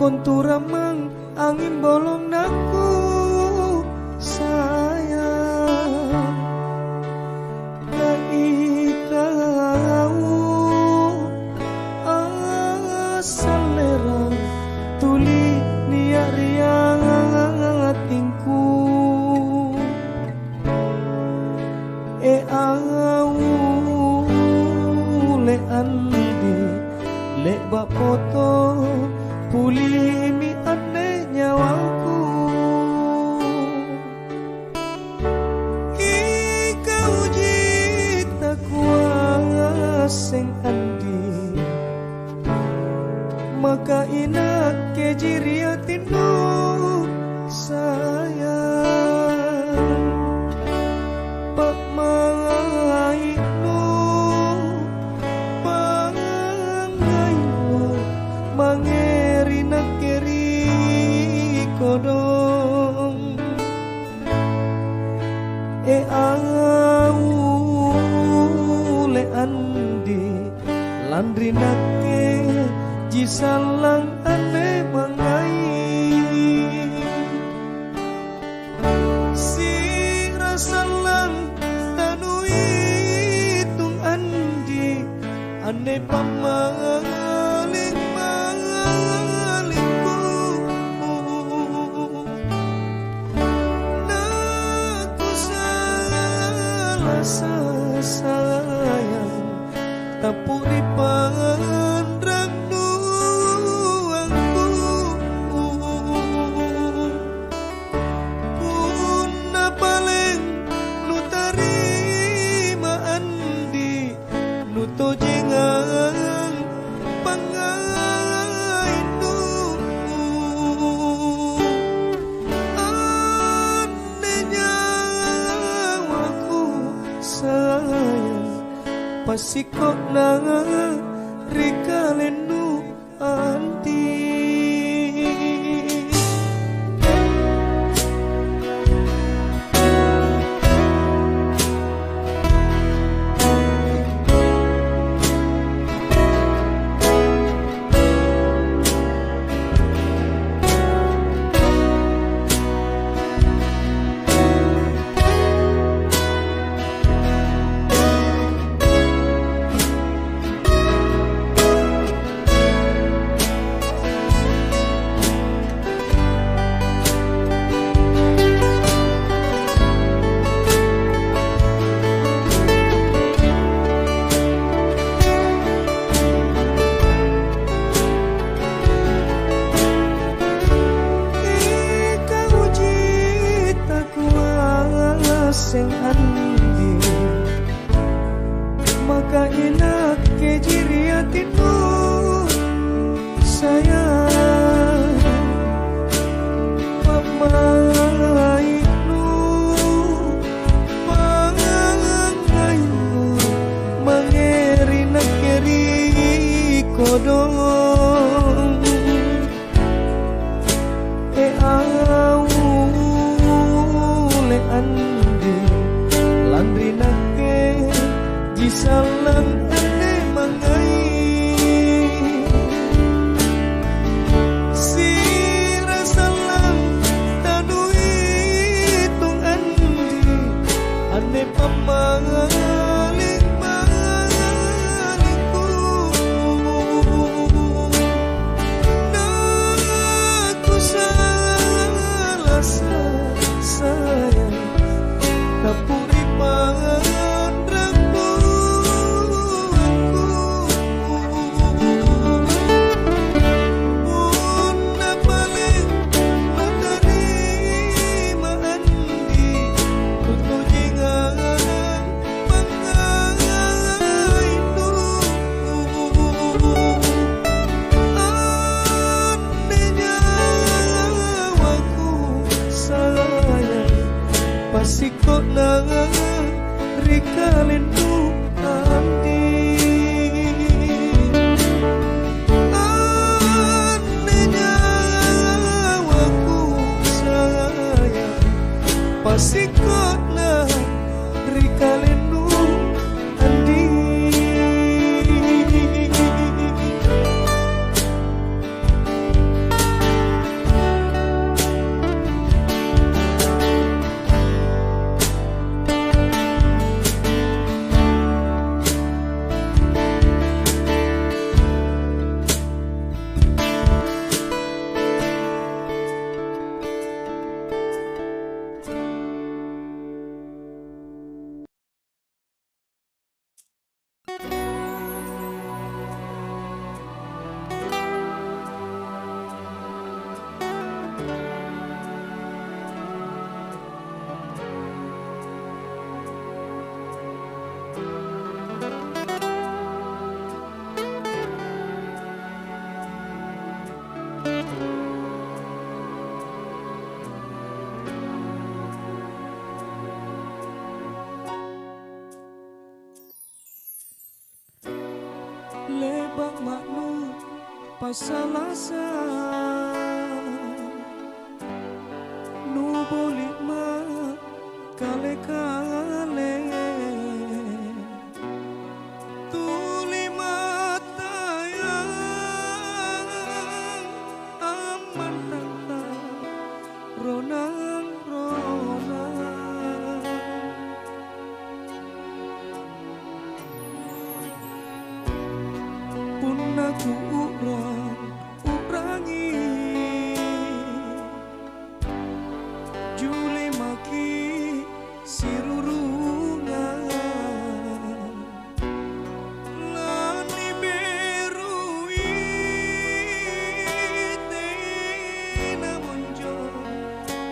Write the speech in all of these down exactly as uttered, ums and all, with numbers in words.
Konturammang anging bolong nakku sayang. Ka ikau assallerang tuli nia' ri atingku. E aule andi, le'ba' poto pulimi anne nyawaku. Ikauji takuasseng andi, maka inakkeji ri atinnu sayang. Pa'mai'nu, pa'mai'nu mange ri nakke ri kodong. E aule andi, lanri nakke ji sallang anne mangngai. Sira sallang tanuitung andi, anne pammaling-malingku. Nakusala sayang, tappu ri panrannuangku. Punna paleng nutarima andi, nutojengang pangngainnu. Anne nyawaku sayang, passikko'na ri kalennu. Anti. Salasa, nuboli'ma' kale-kale, tuli matayang ammantanta ronang-ronang. Punna kuu'rang-u'rangi, jule maki' sirurungang. Laniberui tena monjo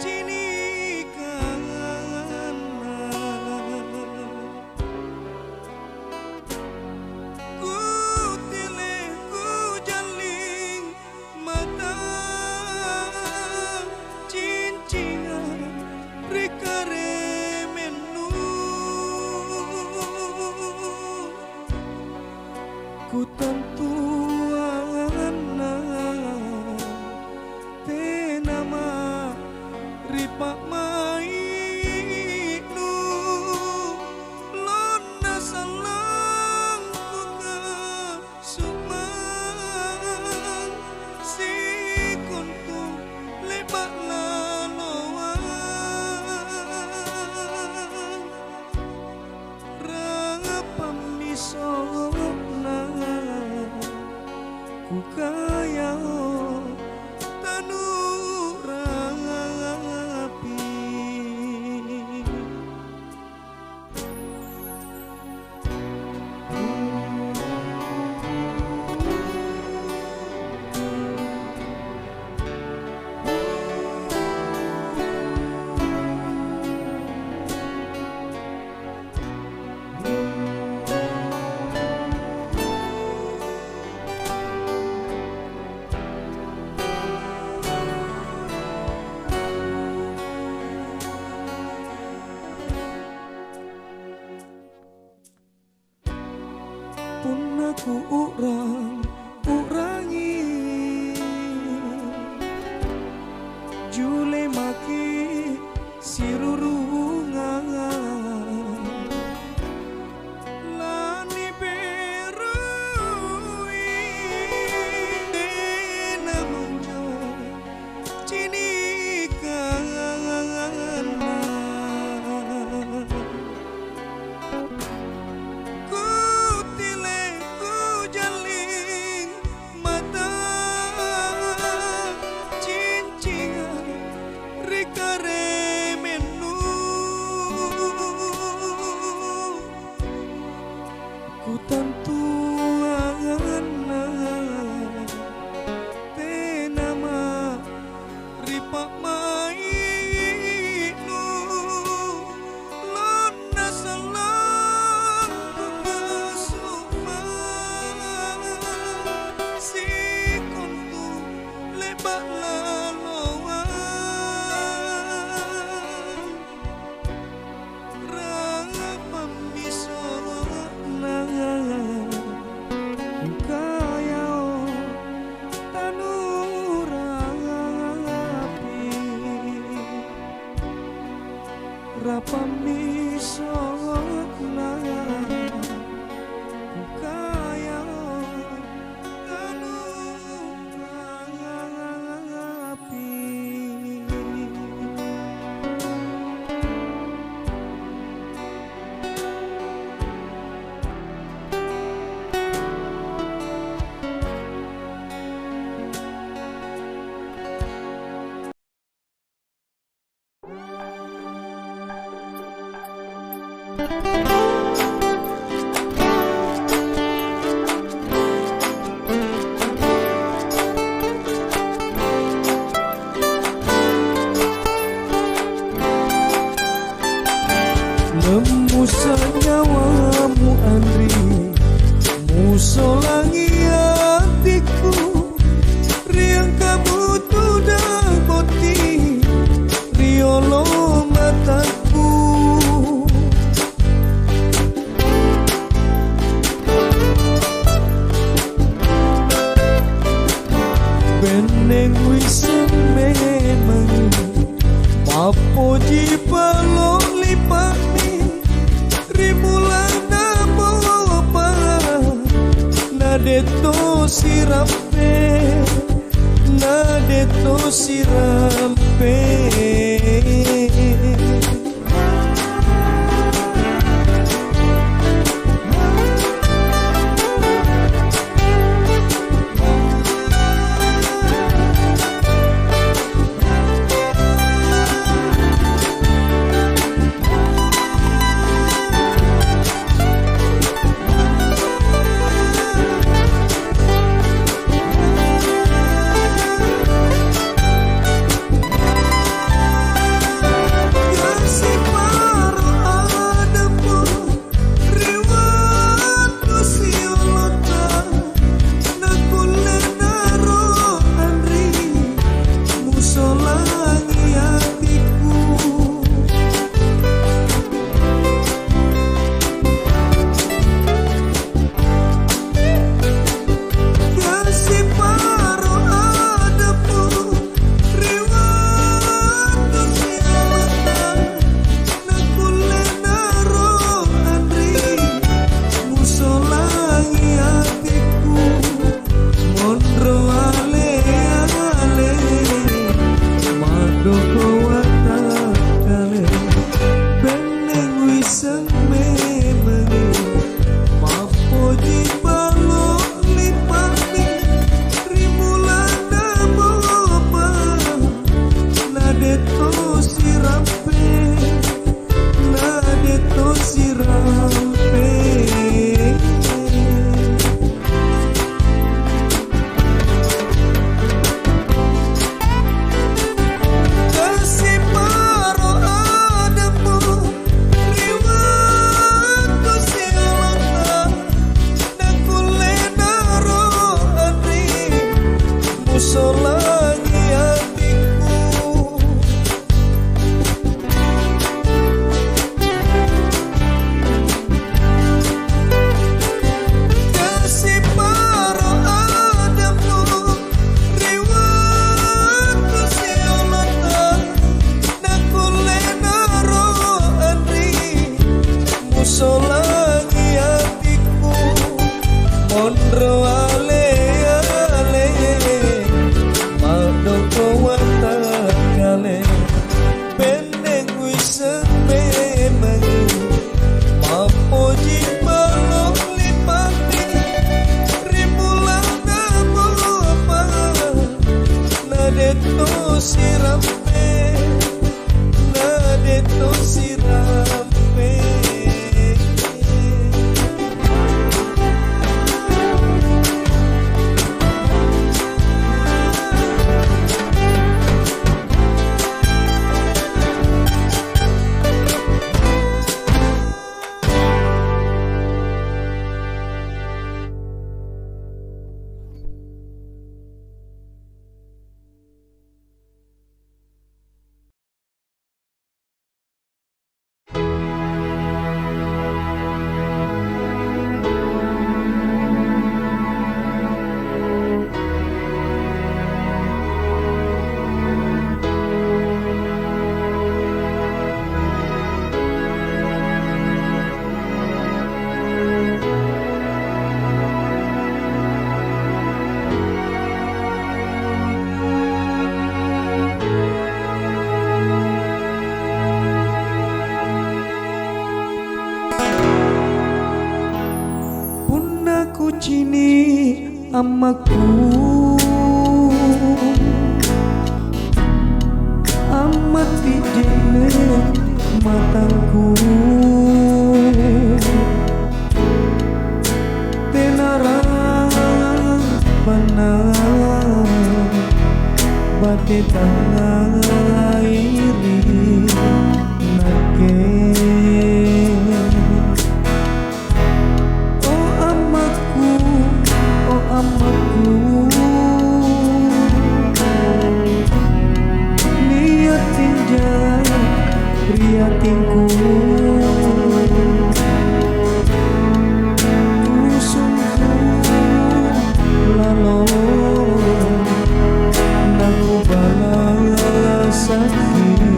cinikanganna. Kutele kujalling mata cincinga ri karemennu. Kutantuanna tenama ri pa'mai'nu, lonna sallang kuka su'mang sikontu le'ba' laloang. Rapammi so'na kukayao tanurapi. Punna kuu'rang-, u'rangi, jule maki' sirurungang. Laniberui tena monjo cinikanganna. Kutile kujalling mata cincinga ri karemennu. Kutantuanna tenama ri pa'mai'nu, lonna sallang kuka su'mang sikontu le'ba' laloang. Rapammi so'na kukayao tanurapi. Rapammi so'na kukayao tanurapi. Lembusa nyawamu anri, musolangi atikku. Ri angkamu tudang botting, riolo matakku. Poji palo lipa'mi ri mulana mopa, na detto sirampe, na detto sirampe. Ri wattu sioloka, nakkulle naro anri, musolangi atikku. Kasi paro adeppu, ri wattu sioloka, nakkulle naro anri, musolangi atikku, monro ale-ale, madoko watakale, benneng wiseng memangi, mappoji palo lipa'mi ri mulana mopa, na detto sirampe. Na detto sirampe. Kasi paro adeppu ri wattu sioloka, nakkulle naro anri, musolangi atikku. Kasi paro adeppu ri wattu sioloka, nakkulle naro anri, musolangi atikku, monro ale-ale, madoko watakale, benneng wiseng memangi, mappoji palo lipa'mi ri mulana mopa, na detto sirampe. Na detto sirampe. Punna kucini' ammakku, ammatti je'ne' matangku. Tena rapanna bate tangngai ri nakke. O ammakku, o ammakku, nia' tinja ri atingku. Kusungku lalo, nakubalasaki.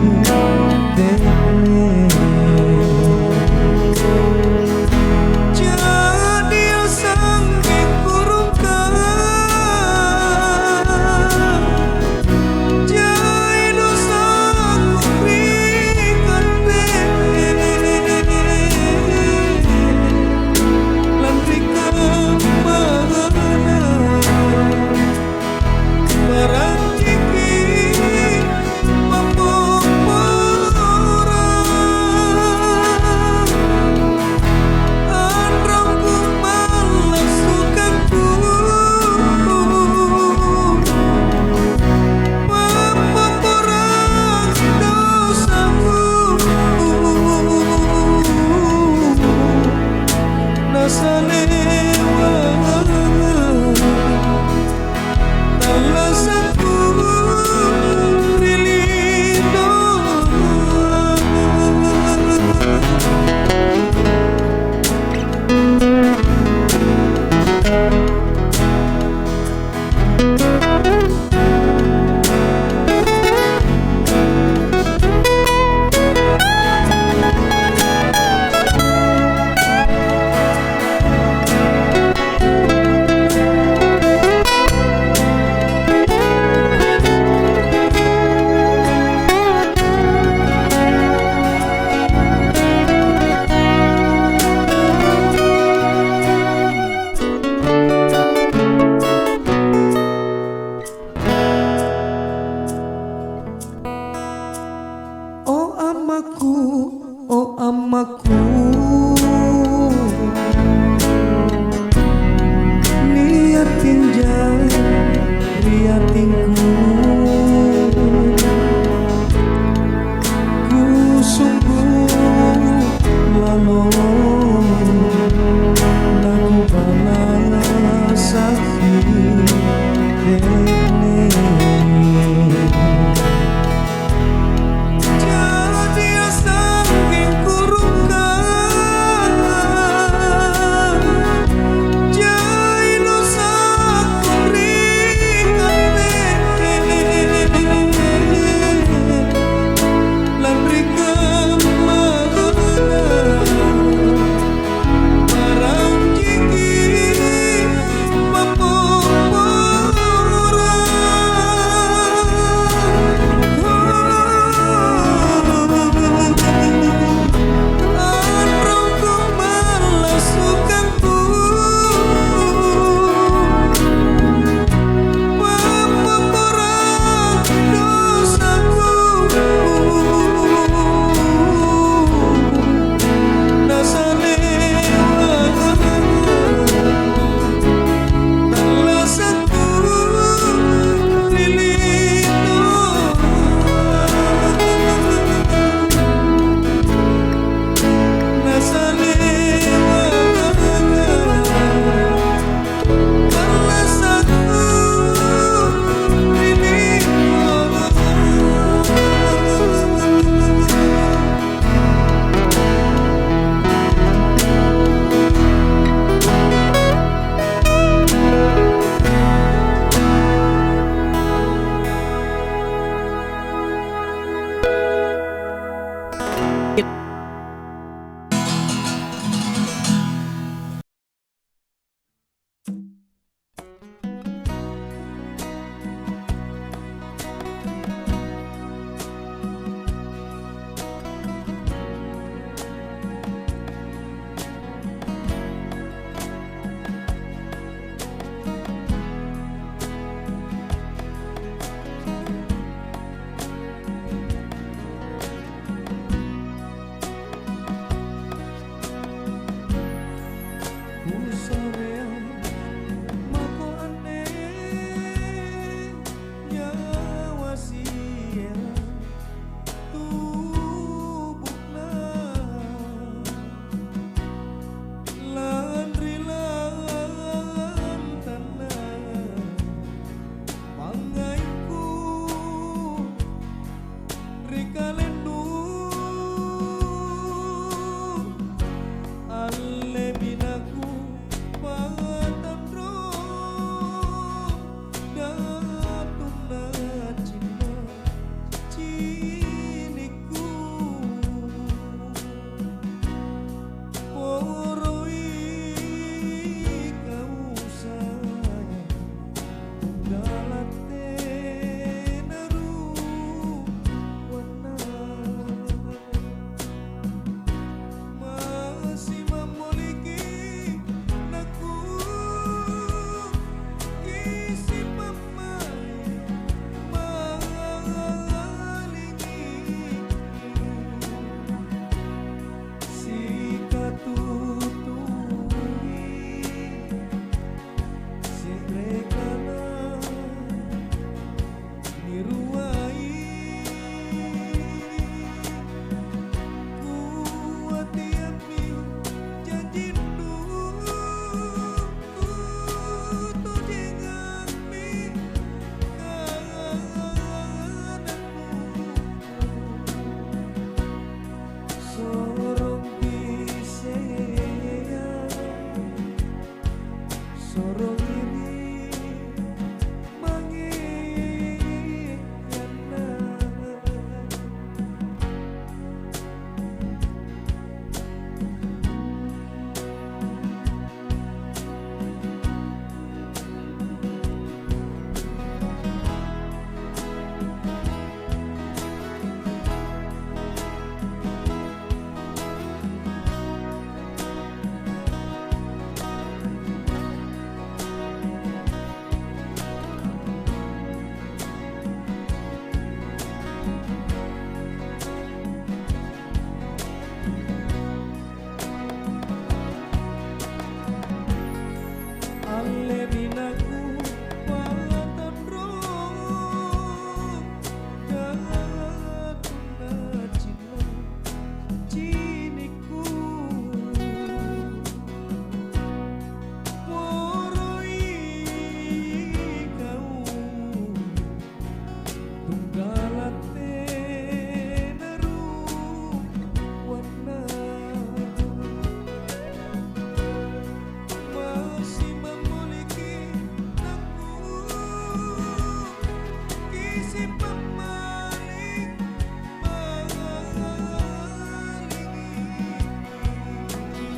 Mammaling-malingi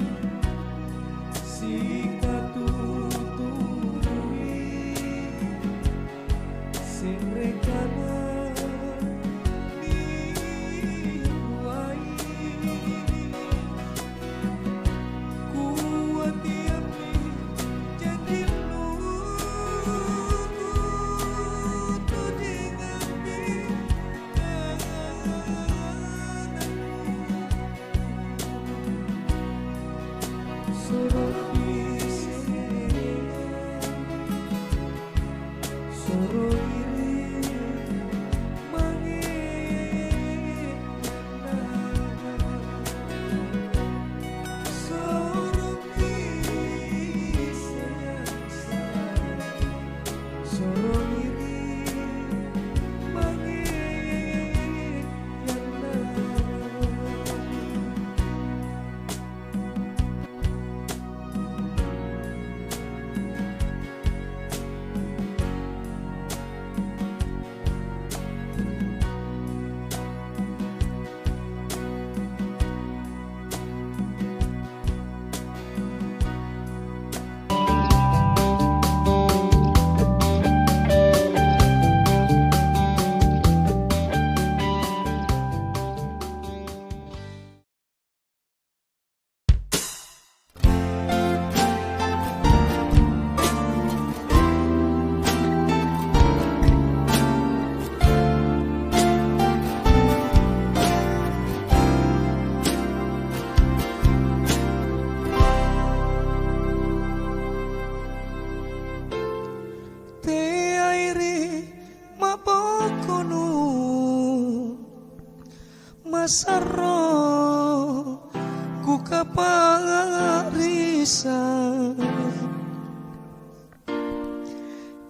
sikatutui, se're kana niruai. Kuatiammi janjinnu, kutojengkammi kanannu. Soro bisela, soro iri mange. Teai ri mabokonu, masarro kukapa'risa.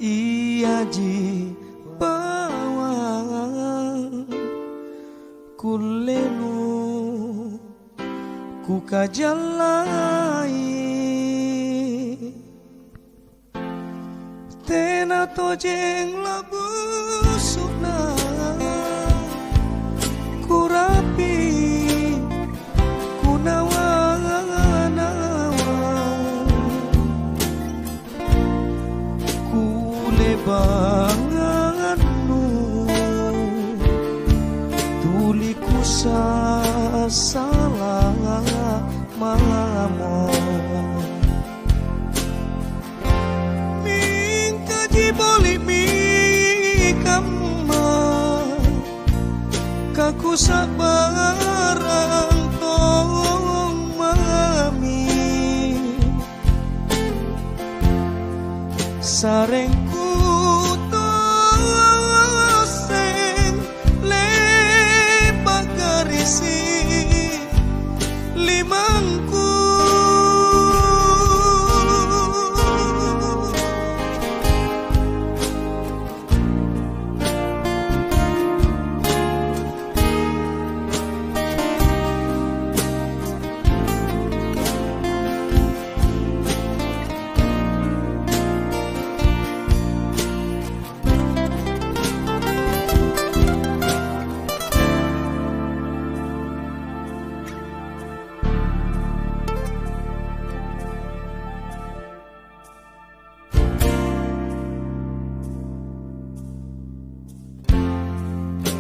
Iaji bawang kullenu kukajallai. Tena tojeng labusu'na kurapi kunawa-nawa. Kulebangannu tuli kusasala mamo. Mingkaji boli'mi kamma, kakusa'barang tong mami. Sarengku tosseng le'ba' garisi' limangku.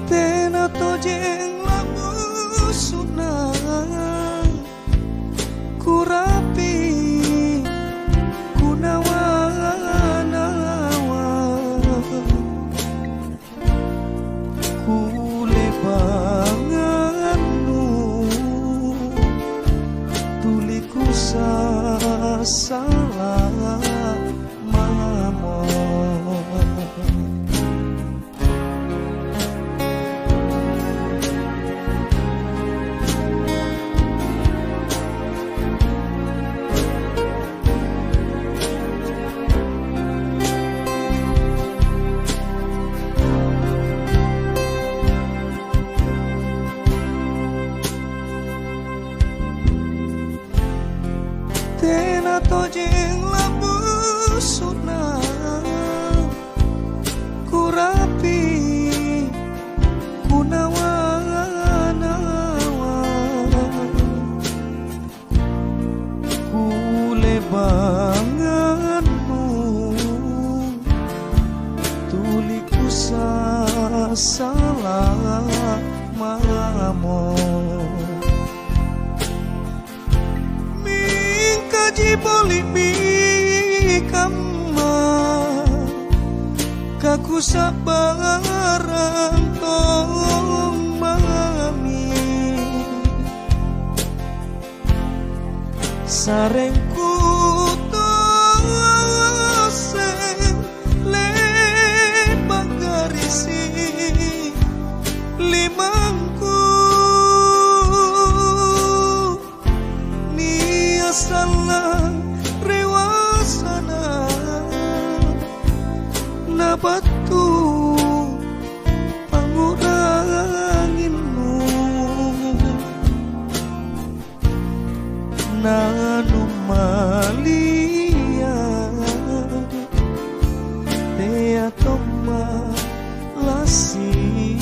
Tena tojeng labusu'na kurapi kunawa-nawa. Kulebangannu tuli kusasala mamo. Tena tojeng labusu'na kurapi sala mamo. Mingkaji boli'mi kamma, kakusa'barang tong mami. Sarengku toseng le'ba' garisi' limangku, nia' sallang rewasana nabattu pangu'ranginnu. Nanumalia, tea tomma lasicini'.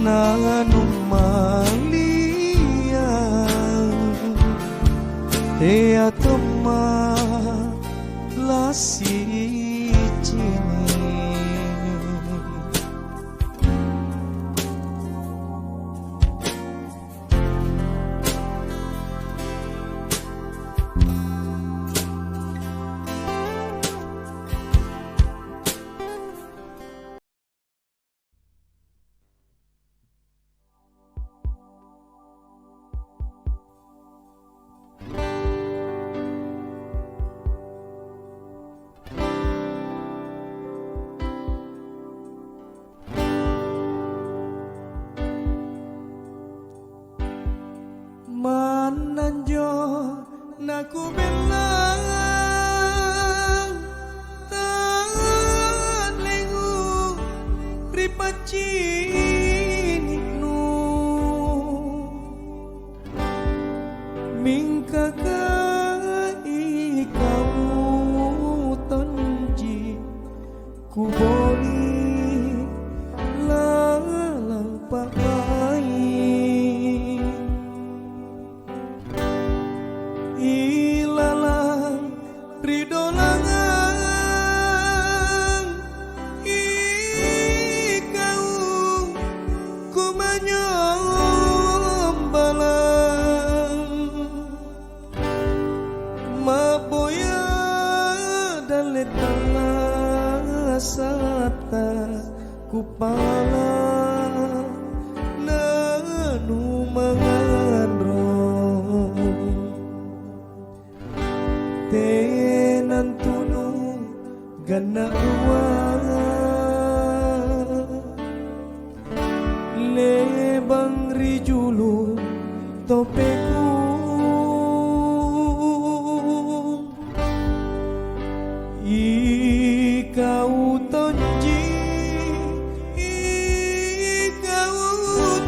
Nanumalia, tea tomma lasicini'. Manna anjo nakubellang ta'lengu ri paccini'nu. Mingka ka ikau tonji kuboli lalang pa'mai'. Ilalang ri dolangang ikau kumanyombalang. Ma'boya dalle tallasata kupala nanumanganro. Tenantunu ganna rua lebang ri julu topeku. Ikau tonji, ikau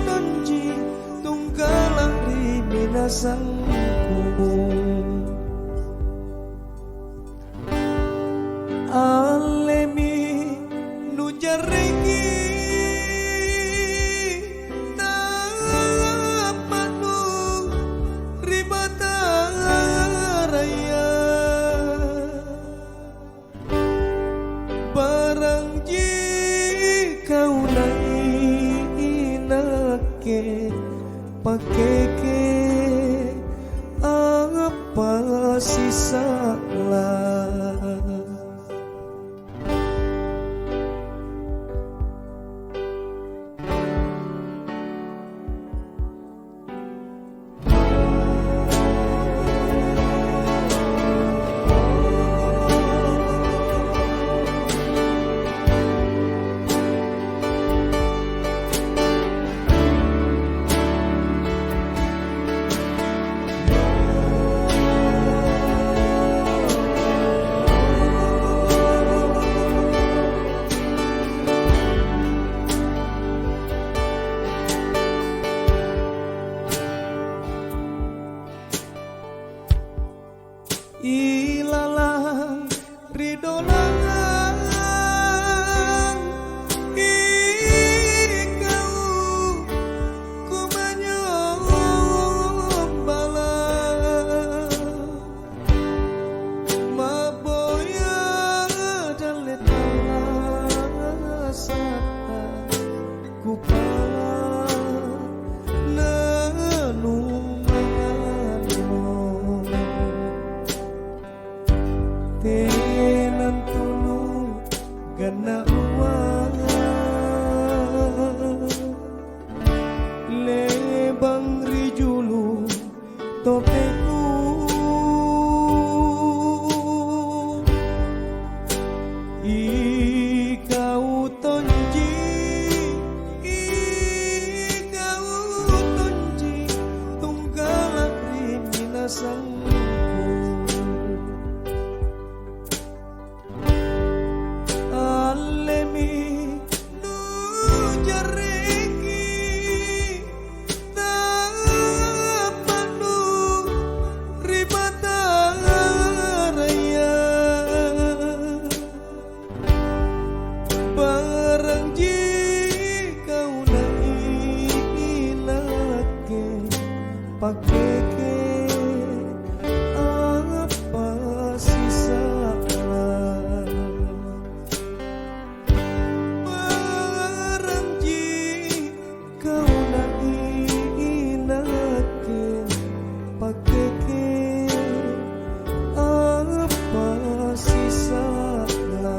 tonji, tungkala ri minasangku. Allemi nujarreki tappa'nu ri Bataraya. Barang jikau nai' inakke pakeke apa sisa'la. Tunu ganna rua, lebang ri julu topeku. Ikau tonji, ikau tonji, tunggala ri minasangku. Allemi nujarreki, tappa'nu ri Bataraya. Barangji kau na inakke pakeke apa sisa'la. Barangji kau na inakke pakeke apa sisa'la.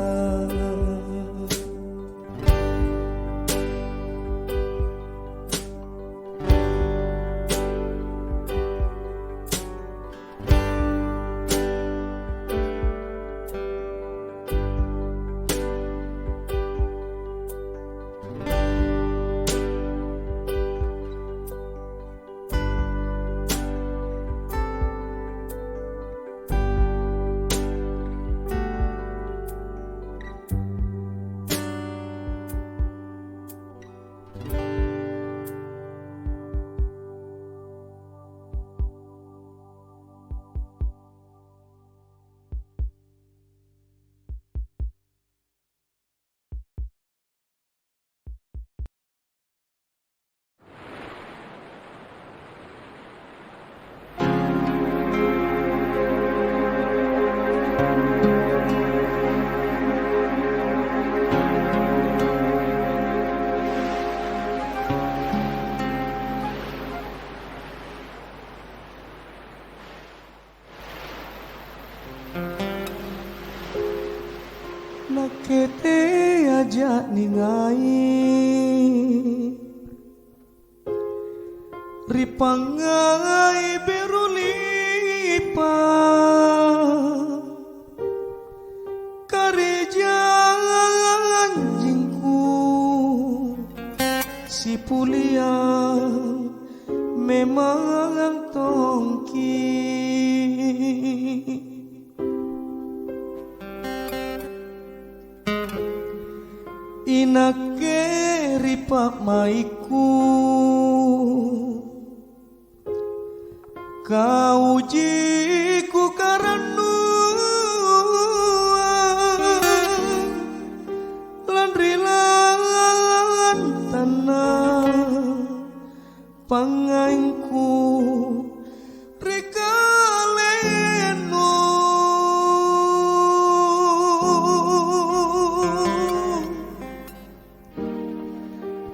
Nakke teaja' ningai ri pangngai beru lipa', kari janjingku sipuliang memang tongki. Inakke ri pa'maikku, kauji kukarannuang lanri lantanna pangngaingku ri kalennu.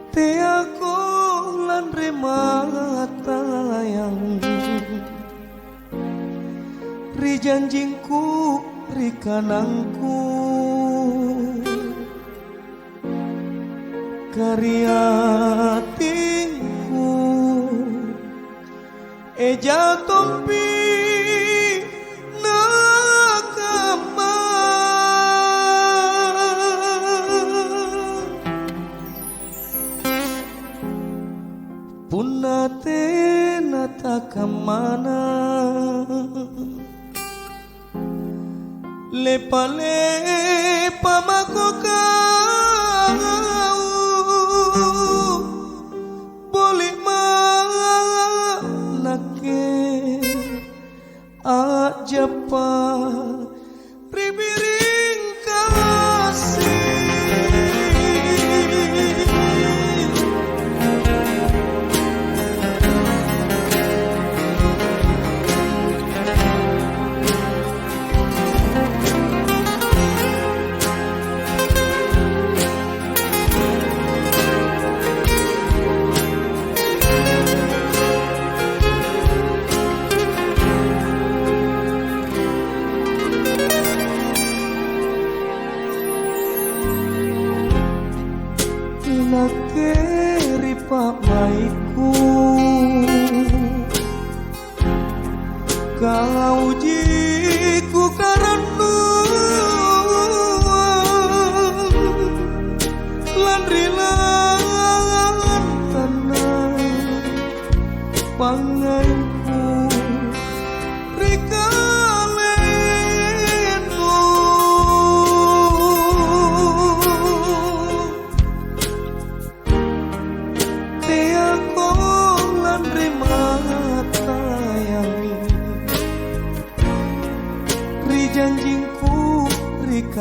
Teako lanri matayang ri janjingku, ri kanangku. Ka ri atingku, eja tompi nakamma. Punna tena takammana, lepa-lepa mako kau, boli'ma' nakke a'jappa ri biring kasi.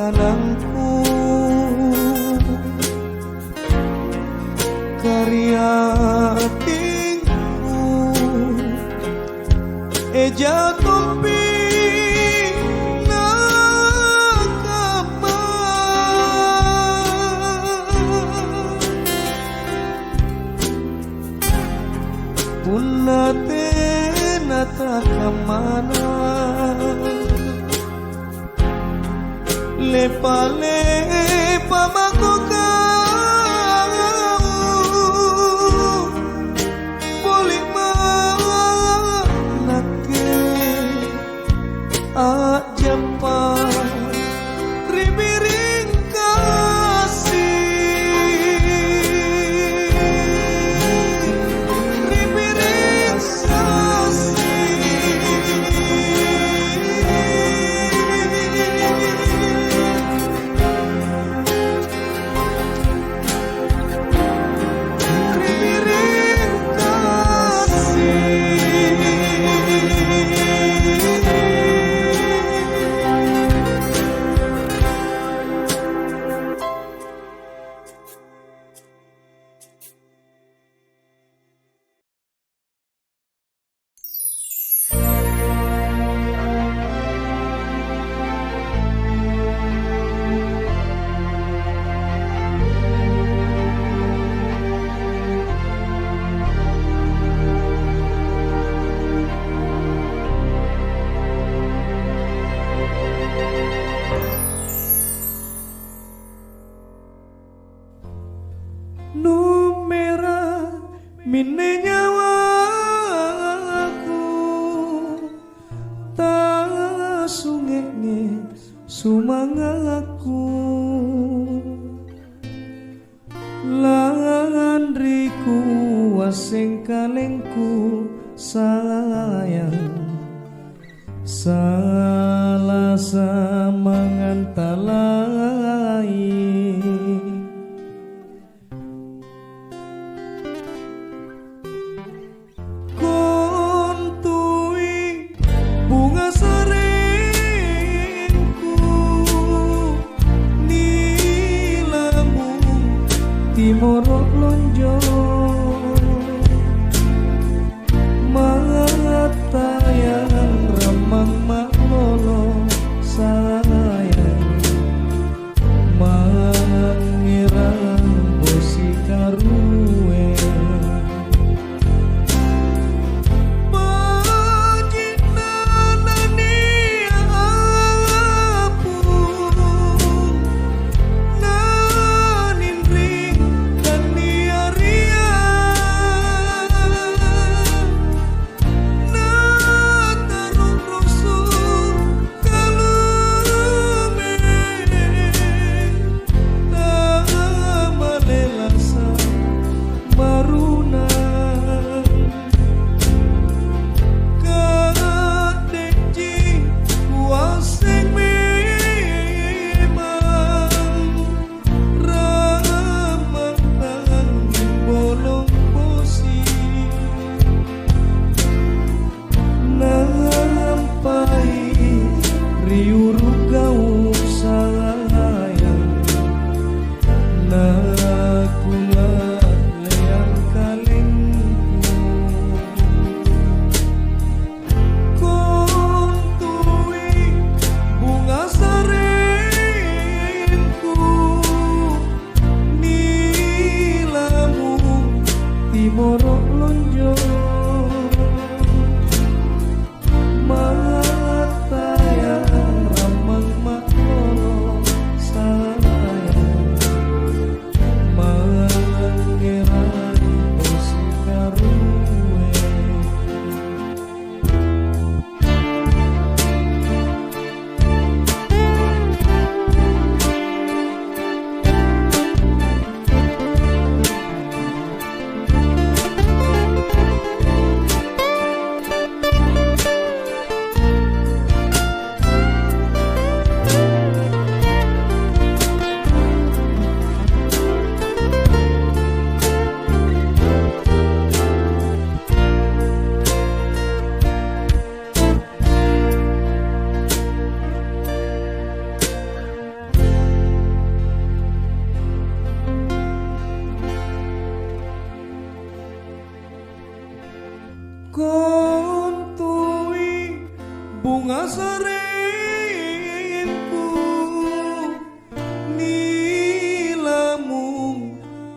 Anangku, karya atingku, eja tompi nakamma. Punna tena takammana, lepa-lepa mako kau, pole ma' nakke a'jappa ri biring kasi, ri biring kasi. Numera minne nyawaku, tasunge'nge sumanga'ku. Lanri kuasseng kalengku sayang, sala samanganta lai. Kontui bunga sarengku, nilamung timoro' lonjo. Mangnga'tayang rammang ma'lolo sayang. Ma-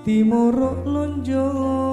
Timoro' lonjo.